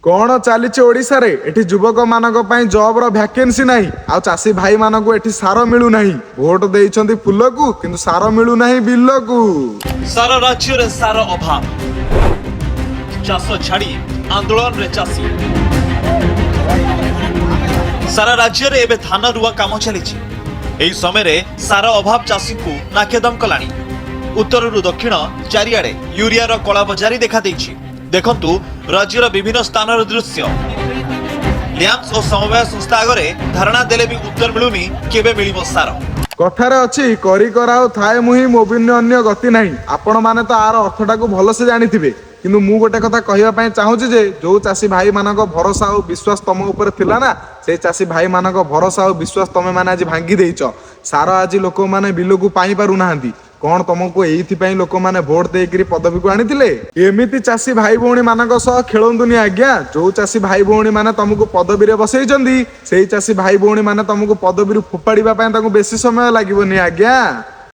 କଣ ଚାଲିଛି ଓଡ଼ିଶାରେ? ଏଠି ଯୁବକ ମାନଙ୍କ ପାଇଁ ଜବର ଭ୍ୟାକେନ୍ସି ନାହିଁ, ଆଉ ଚାଷୀ ଭାଇମାନଙ୍କୁ ଏଠି ସାର ମିଳୁନାହିଁ। ଭୋଟ ଦେଇଛନ୍ତି ଫୁଲକୁ, କିନ୍ତୁ ସାର ମିଳୁନାହିଁ ବିଲକୁ। ସାରା ରାଜ୍ୟରେ ସାର ଅଭାବ। ଚାଷ ଛାଡ଼ି ଆନ୍ଦୋଳନରେ ଚାଷୀ। ସାରା ରାଜ୍ୟରେ ଏବେ ଧାନ ରୁଆ କାମ ଚାଲିଛି। ଏହି ସମୟରେ ସାର ଅଭାବ ଚାଷୀଙ୍କୁ ନାକେଦମ କଲାଣି। ଉତ୍ତରରୁ ଦକ୍ଷିଣ ଚାରିଆଡ଼େ ୟୁରିଆର କଳାବଜାରୀ ଦେଖାଦେଇଛି। ଦେଖନ୍ତୁ ରାଜ୍ୟର ବିଭିନ୍ନ ସ୍ଥାନର ଦୃଶ୍ୟ। ଲ୍ୟାମ୍ପସ ଓ ସମବାୟ ସଂସ୍ଥା ଆଗରେ ଧାରଣା ଦେଲେ ବି ଉତ୍ତର ମିଳୁନି, କେବେ ମିଳିବ ସାର? କଥାରେ ଅଛି, କରି କରାଉ ଥାଏ ମୁହିଁ, ମୋ ବିନୁ ଅନ୍ୟ ଗତି ନାହିଁ। ଆପଣମାନେ ତ ଆର ଅର୍ଥଟାକୁ ଭଲସେ ଜାଣିଥିବେ, କିନ୍ତୁ ମୁଁ ଗୋଟେ କଥା କହିବା ପାଇଁ ଚାହୁଁଛି ଯେ ଯୋଉ ଚାଷୀ ଭାଇମାନଙ୍କ ଭରସା ଆଉ ବିଶ୍ୱାସ ତମ ଉପରେ ଥିଲା ନା, ସେଇ ଚାଷୀ ଭାଇମାନଙ୍କ ଭରସା ଆଉ ବିଶ୍ୱାସ ତମେ ମାନେ ଆଜି ଭାଙ୍ଗି ଦେଇଛ। ସାର ଆଜି ଲୋକମାନେ ବିଲକୁ ପାଇ ପାରୁନାହାନ୍ତି। କଣ ତମକୁ ଏଇଥିପାଇଁ ଲୋକମାନେ ଭୋଟ ଦେଇକିରି ପଦବୀକୁ ଆଣିଥିଲେ? ଏମିତି ଚାଷୀ ଭାଇ ଭଉଣୀ ମାନଙ୍କ ସହ ଖେଳନ୍ତୁନି ଆଜ୍ଞା। ଯୋଉ ଚାଷୀ ଭାଇ ଭଉଣୀ ମାନେ ତମକୁ ପଦବୀରେ ବସେଇଛନ୍ତି, ସେଇ ଚାଷୀ ଭାଇ ଭଉଣୀ ମାନେ ତମକୁ ପଦବୀରୁ ଫୋପାଡ଼ିବା ପାଇଁ ତାଙ୍କୁ ବେଶୀ ସମୟ ଲାଗିବନି ଆଜ୍ଞା।